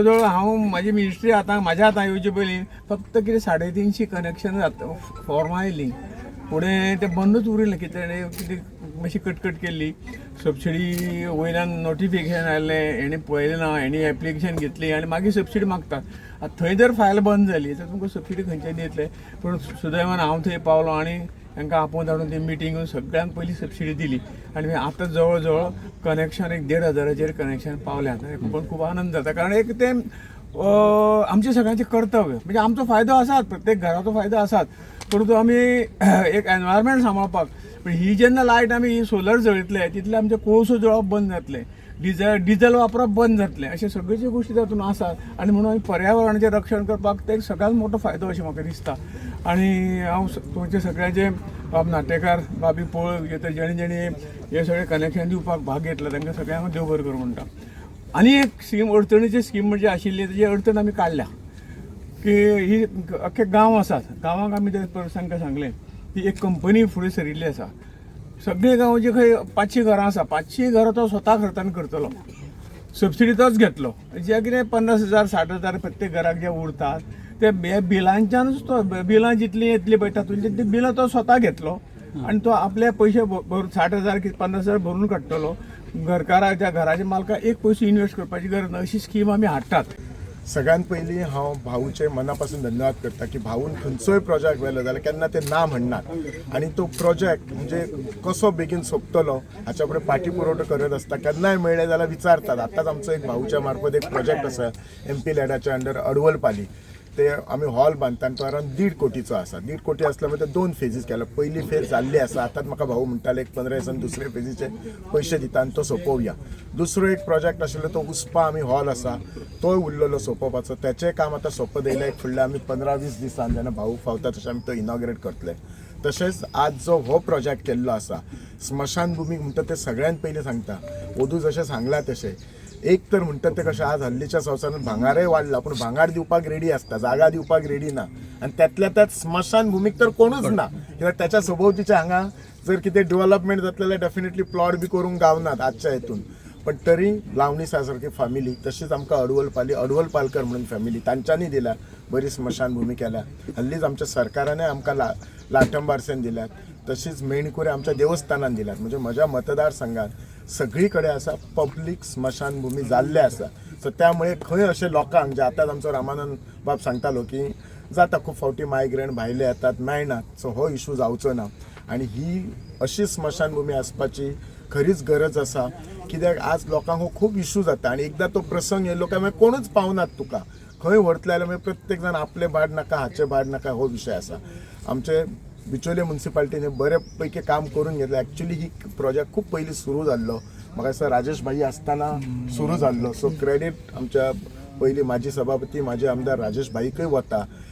जवळ हांव म्हाजी मिनिस्ट्री आतां म्हाज्या हातां येवचे पयलीं फक्त कितें 350 कनेक्शन जाता फॉर्मां आयलीं. फुडें तें बंदूच उरिल्लें. कितें कितें मातशी कटकट केल्ली. सबसिडी वयल्यान नोटिफिकेशन आयलें, हेणी पळयलें ना, हेणी एप्लिकेशन घेतली आनी मागीर सबसिडी मागतात. आतां थंय जर फायल बंद जाली तर तुमकां सबसिडी खंयच्यान दितले? पूण सुदैवान हांव थंय पावलो आनी तांकां आपोवन धाडून ती मिटींग सगळ्यांक पयली सबसिडी दिली आनी आतां जवळ जवळ कनेक्शन एक 1500चेर कनेक्शन पावलें. आतां पण खूब आनंद जाता, कारण एक तें आमचें सगळ्यांचें कर्तव्य. म्हणजे आमचो फायदो आसात, प्रत्येक घराचो फायदो आसात, परंतु आमी एक एनवायरमेंट सांबाळपाक. पण ही जेन्ना लायट आमी ही सोलर जळयतले, तितले आमचें कोळसो जळप बंद जातलें, डिझल वापरप बंद जातलें. अशे सगळ्यो गोश्टी तातूंत आसात आनी म्हणून आमी पर्यावरणाचें रक्षण करपाक ते एक सगळ्यांत मोठो फायदो अशें म्हाका दिसता. आनी हांव तुमचे सगळ्यांचे, बाब नाटेकार, बाबी पोळ, जेणे जेणे हे सगळे कनेक्शन दिवपाक भाग घेतला, तांकां सगळ्यांक देव बरें करूं म्हणटा. आनी एक स्कीम, अडचणीची स्कीम म्हणजे आशिल्ली, तेजी अडचण आमी काडल्या की ही अख्खे गांव आसात, गांवांक आमी ते तांकां सांगलें की एक कंपनी फुडें सरिल्ली आसा. सगळे गांवचे खंय 500 घरां आसा, 500 घरां तो स्वता खर्चान करतलो, सबसिडी तोच घेतलो. जे कितें 50,000, 60,000 प्रत्येक घराक जे उरतात, ते हे बिलांच्यानूच, तो बिलां जितलीं येतलीं पळय तातूंतलीं ती बिलां तो स्वता घेतलो आनी तो आपले पयशे भरून 60,000 कितें 50,000 भरून काडटलो. घरकाराच्या, घराच्या मालकाक एक पयसो इन्वेस्ट करपाची गरज ना, अशी स्कीम आमी हाडटात. सगळ्यात पयलीं हांव भाऊचे मना पासून धन्यवाद करता की भाऊन खंयचोय प्रोजेक्ट व्हेलो जाल्यार केन्ना ते ना म्हणनात आनी तो प्रोजेक्ट म्हणजे कसो बेगीन सोंपतलो हाच्या फुडें पाठी पुरवठो करत आसता. केन्नाय मेळ्ळे जाल्यार विचारतात. आतांच आमचो एक भाऊच्या मार्फत एक प्रोजेक्ट आसा, एमपी लॅडाच्या अंडर अडवलपाली, ते आमी हॉल बांदता आनी तो अरावंड 1.5 कोटीचो आसा. 1.5 कोटी असल्यामुळे ते दोन फेजीस केला. पहिली फेज जाल्ली आसा. आतांच म्हाका भाऊ म्हणटाले, एक 15 दिसान दुसरे फेजीचे पयशे दिता आनी तो सोंपोवया. दुसरो एक प्रोजेक्ट आशिल्लो तो उस्पा आमी हॉल आसा, तोय उरलेलो सोंपोवपाचो. तेचें काम आतां सोंपत येयलें. एक फुडल्या आमी 15-20 दिसान जेन्ना भाऊ फावता तशें आमी तो इनॉग्रेट करतले. तशेंच आज जो हो प्रोजेक्ट केल्लो आसा स्मशानभूमी म्हणटा, ते सगळ्यांत पयलीं सांगता, ओदू जशें सांगलां तशें एक तर म्हणटात ते कशें, आज हल्लीच्या संवसारात भांगारय वाडला, पूण भांगार दिवपाक रेडी आसता, जागा दिवपाक रेडी ना. आनी त्यातल्या त्यात स्मशानभूमीक तर कोणूच ना, कित्याक त्याच्या सभोवतीच्या हांगा जर कितें डेव्हलपमेंट जातलें जाल्यार डेफिनेटली प्लॉट बी करूंक गावनात आजच्या हितून. पण तरी लावणी सारकी फॅमिली, तशीच आमकां अडवल पाली, अडवल पालकर म्हणून फॅमिली, तांच्यांनी दिल्या, बरी स्मशानभूमी केल्या. हल्लीच आमच्या सरकाराने आमकां लाठंबारसेन दिल्यात, तशीच मेणकुरे आमच्या देवस्थानान दिल्यात. म्हणजे म्हज्या मतदारसंघात सगळी कडेन आसा पब्लीक स्मशानभूमी जाल्ले आसा. सो त्यामुळे खंय अशे लोकांक जे आतांच आमचो रामानंद बाब सांगतालो की जाता खूब फावटी मायग्रंट भायले येतात, मेळनात, सो हो इशू जावचो ना. आनी ही अशी स्मशानभूमी आसपाची खरीच गरज आसा, कित्याक आज लोकांक हो खूब इशू जाता आनी एकदां तो प्रसंग येयलो काय मागीर कोणूच पावनात तुका. खंय व्हरतले जाल्यार मागीर प्रत्येक जाण आपलें भाड नाका, हाचें भाड नाका, हो विशय आसा. आमचे बिचोले मुन्सिपालिटीने बरे पैकी काम करून घेतलें. एक्चुली ही प्रोजेक्ट खूब पयलीं सुरू जाल्लो, म्हाका दिसता राजेश भाई आसतना सुरू जाल्लो. सो क्रेडीट आमच्या पयलीं माजी सभापती, माजी आमदार राजेश भाईकय वता.